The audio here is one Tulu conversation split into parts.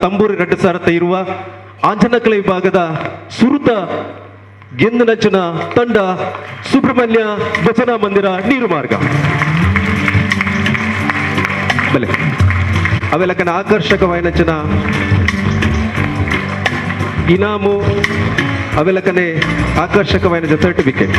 ತಂಬೂರಿ 2020 ಆಂಜನಕಲೆ ವಿಭಾಗದ ಸುರುತ ಗೆಂದಿನಂಚಿನ ತಂಡ ಸುಬ್ರಹ್ಮಣ್ಯ ಭಜನಾ ಮಂದಿರ ನೀರು ಮಾರ್ಗ. ಬಲೆ ಅವೆಲಕನ ಆಕರ್ಷಕವಾಯಿನಂಚಿನ ಇನಾಮು, ಅವೆಲಕನೆ ಆಕರ್ಷಕವಾಯಿನ ಸರ್ಟಿಫಿಕೇಟ್.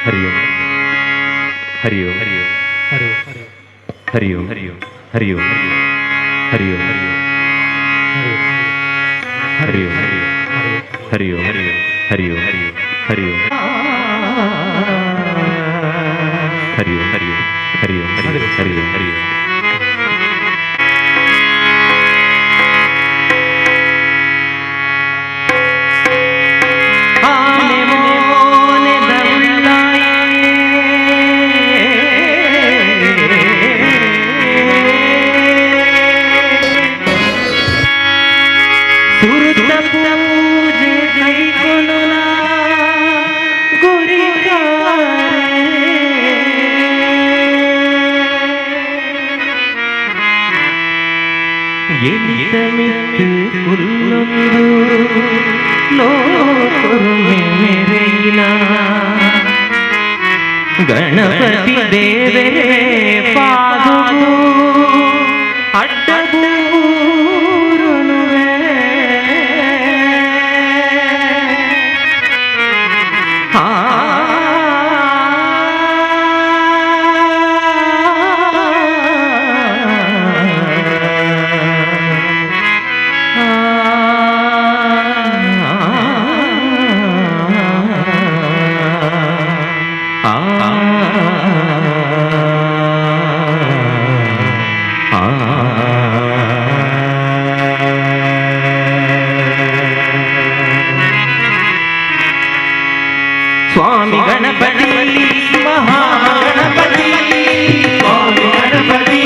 ಹರಿ ಓಂ ಹರಿ ಓಂ ಹರಿ ಓಂ ಹರಿ ಓಂ ಹರಿ ಓಂ ಹರಿ ಓಂ ಹರಿ ಓಂ ಹರಿ ಓಂ ಹರಿ ಓಂ ಹರಿ ಓಂ ಹರಿ ಓಂ ಹರಿ ಓಂ ಹರಿ ಓಂ ಹರಿ ಓಂ ಹರಿ ಓಂ ಹರಿ ಓಂ ಹರಿ ಓಂ. ಎಲಿತಮಿತ್ತು ಕುಲ್ಲೊಂದು ಲೋಕೊರುಮೆ ಮೆರೆಯಿನ ಗಣಪತಿ ದೇವರೇ ಪಾದುಗು ಅಡ್ಡಬೂರುನುವೆ. ಆ ಸ್ವಾಮಿ ಗಣಪತಿ ಮಹಾಗಣಪತಿ, ಸ್ವಾಮಿ ಗಣಪತಿ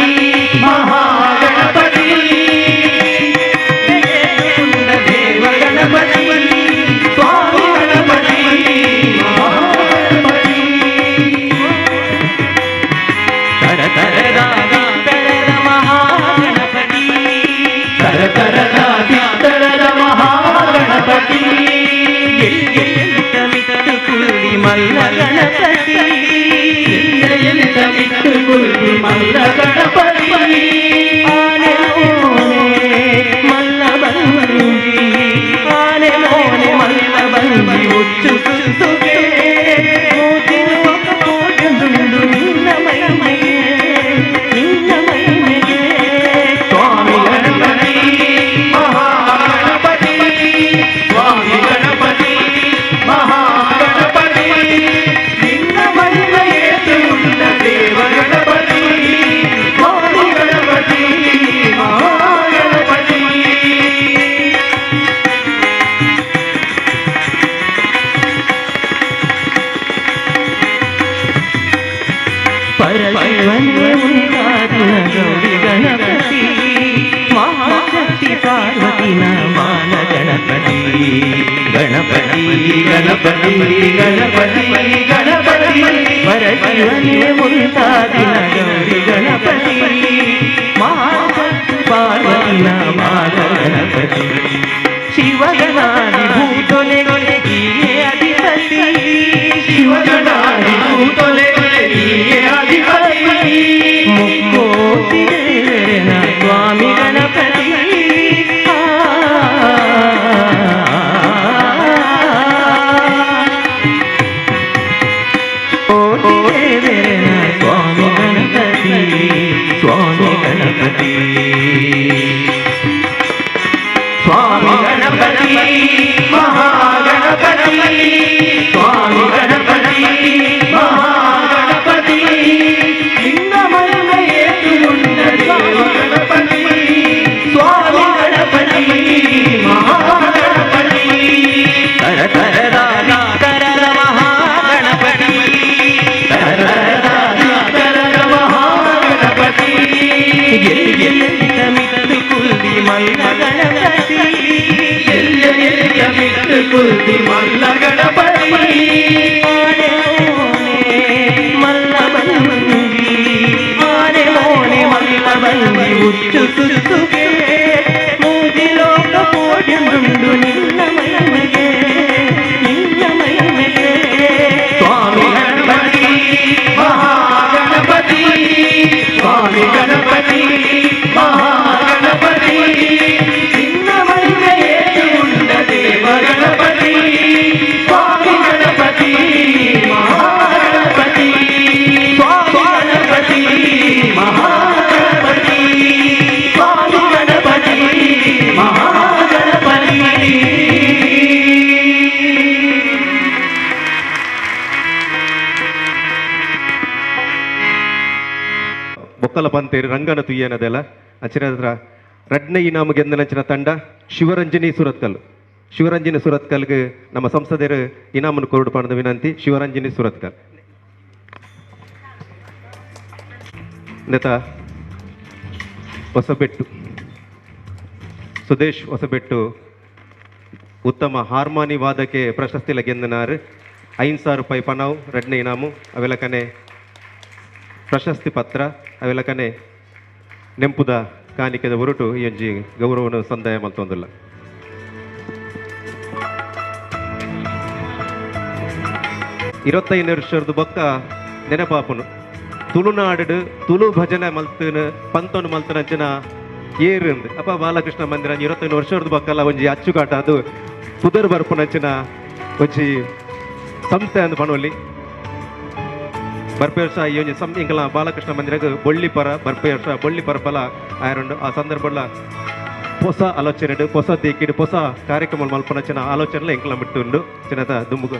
ಮಹಾಗಣಪತಿ, ದೇವ ಗಣಪತಿ, ಸ್ವಾಮಿ ಗಣಪತಿ ಮಹಾಗಣಪತಿ. ತರ ತರದ ತರದ ಮಹಾಗಣಪತಿ, ತರ ತರದ ತರದ ಮಹಾಗಣಪತಿ, ಎಲ್ಲಿಮಿತ್ತು ಕುಳ್ಳಿ ಮಲ್ಲ ಗಣಪತಿ, ಎಲ್ಲಿಮಿತ್ತು ಕುಳ್ಳಿ ಮಲ್ಲ ಗಣಪತಿ. ಆನೆ ಮೋನೆ ಮಲ್ಲ ಬಂಜಿ, ಆನೆ ಮೋನೆ ಮಲ್ಲ ಬಂಜಿ, ಉಚ್ಚು ಸುಸುಗೆ ಮೋತಿರು ನಿನ್ನ ಮೈಮೆಗೆ, ನಿನ್ನ ಮೈಮೆಗೆ. ಸ್ವಾಮಿ ಗಣಪತಿ ಮಹಾಗಣಪತಿ, ಸ್ವಾಮಿ ಗಣಪತಿ ಮಹಾಗಣಪತಿ, ನಿನ್ನ ಮಹಿಮೆಯೇತುಂಡ ದೇವ ಗಣಪತಿ, ಸ್ವಾಮಿ ಗಣಪತಿ ಮಹಾಗಣಪತಿ. ಪರಶಿವನೇ ಮುಂದಾದಿನ ಗೌರಿ ಗಣಪತಿ, ಮಹಾಶಕ್ತಿ ಪಾರ್ವತಿನ ಮಾನ ಗಣಪತಿ. ಗಣಪತಿ ಗಣಪತಿ ಗಣಪತಿ ಗಣಪತಿ, ಪರಶಿವನೇ ಮುಂದಾದಿನ ಗೌರಿ ಗಣಪತಿ, ಮಹಾಶಕ್ತಿ ಪಾರ್ವತಿನ ಮಾನ ಗಣಪತಿ. ಶಿವಗಣಾದಿ ಭೂತೊಲೆಗೊಲೆಗಿಯೇ ಅಧಿಪತಿ, ಶಿವಗಣಾದಿ ಭೂತೊಲೆಗೊಲೆಗಿಯೇ ಅಧಿಪತಿ. ಮುಕ್ಕೋಟಿ ದೇವರನ ಸ್ವಾಮಿ ಗಣಪತಿ. ಕೋಟಿ ದೇವರನ ಸ್ವಾಮಿ ಗಣಪತಿ, ಸ್ವಾಮಿ ಗಣಪತಿ, ಸ್ವಾಮಿ ಗಣಪತಿ ಮಹಾಗಣಪತಿ, ಸ್ವಾಮಿ ಗಣಪತಿ ಮಹಾಗಣಪತಿ, ನಿನ್ನ ಮಹಿಮೆಯೇತುಂಡ ದೇವ ಗಣಪತಿ, ಸ್ವಾಮಿ ಗಣಪತಿ ಮಹಾ ಕುಲ್ದಿ ಮಲ್ಲ ಗಣಪತಿ. ಆನೆ ಮೋನೆ ಮಲ್ಲ ಬಂದಿ, ಆನೆ ಮೋನೆ ಮಲ್ಲ ಬಂದಿ ಉಚ್ಚು ಸುತ್ತುಗೆ ಮೂಜಿ ಲೋಕ ಪೋಡ್ಯುಂಡು ನಿನ್ನ ಮಹಿಮೆಗೆ, ನಿನ್ನ ಮಹಿಮೆಗೆ. ಸ್ವಾಮಿ ಗಣಪತಿ ಮಹಾಗಣಪತಿ, ಸ್ವಾಮಿ ಗಣಪತಿ ಮಹಾಗಣಪತಿ, ನಿನ್ನ ಮಹಿಮೆಯೇ ಉಂಡ ದೇವ ಗಣಪತಿ, ಸ್ವಾಮಿ ಗಣಪತಿ ಮಹಾಗಣಪತಿ, ಸ್ವಾಮಿ ಗಣಪತಿ ಮಹಾಗಣಪತಿ, ಸ್ವಾಮಿ ಗಣಪತಿ ಮಹಾಗಣಪತಿ. ಬೊಕ್ಕಲ ಪಂತೇರು ರಂಗನ ತುಯ್ಯನದೆಲ್ಲ ಅಂಚಿನ ರಡ್ನೆ ಇನಾಮು ಗೆಂದನಂಚಿನ ತಂಡ ಶಿವರಂಜನಿ ಸುರತ್ಕಲ್. ಶಿವರಂಜನಿ ಸುರತ್ಕಲ್ಗೆ ನಮ್ಮ ಸಂಸದರು ಇನಾಮನ್ನು ಕೊರಡು ಪಣದ ವಿನಂತಿ. ಶಿವರಂಜನಿ ಸುರತ್ಕಲ್ ನೆತ ಹೊಸಬೆಟ್ಟು ಸುದೇಶ್ ಹೊಸಬೆಟ್ಟು ಉತ್ತಮ ಹಾರ್ಮೋನಿ ವಾದಕ್ಕೆ ಪ್ರಶಸ್ತಿ ಗೆಂದನಾರು 5,000 ರೂಪಾಯಿ ಪಣವು ರಡ್ನೆ ಇನಾಮು ಅವೆಲಕನೆ ಪ್ರಶಸ್ತಿ ಪತ್ರ ಅವೆಲಕನೆ ನೆಂಪುದ ಕಾಣಿಕೆದ ಹೊರಟು ಈ ಒಂಜಿ ಗೌರವನು ಸಂದಾಯ ಮಲ್ತೊಂದಿಲ್ಲ. 25 ವರ್ಷದ ಬೊಕ್ಕ ನೆನಪಾಪುನು ತುಳುನಾಡು ತುಳು ಭಜನೆ ಮಲ್ತನ ಪಂತೊನು ಮಲ್ತನಂಚಿನ ಏರು ಅಪ್ಪ ಬಾಲಕೃಷ್ಣ ಮಂದಿರ 25 ವರ್ಷದ ಬೊಕ್ಕಲ್ಲ ಒಂಜಿ ಅಚ್ಚುಕಾಟ ಅದು ಪುದರ್ ಬರ್ಪುನಂಚಿನ ಒಂಜಿ ಸಂಸ್ಥೆ ಅಂದ್ ಪಣೋಲಿ. ಬರ್ಪೆ ವರ್ಷ ಈ ಒಂಜಿ ಸಂ ಇಂಕಲ ಬಾಲಕೃಷ್ಣ ಮಂದಿರಗ್ ಬೊಳ್ಳಿ ಪರ ಬರ್ಪೆ ವರ್ಷ ಬೊಳ್ಳಿ ಪರಪಲ ಆಯರುಂಡು. ಆ ಸಂದರ್ಭಲ ಹೊಸ ಆಲೋಚನೆ ಹೊಸ ದೇಕಿಡ್ ಹೊಸ ಕಾರ್ಯಕ್ರಮ ಮಲ್ಪನಂಚಿನ ಆಲೋಚನೆಲ ಎಂಕಲ ಬಿಟ್ಟುಂಡು ಚಿನ್ನದ ದುಂಬುಗು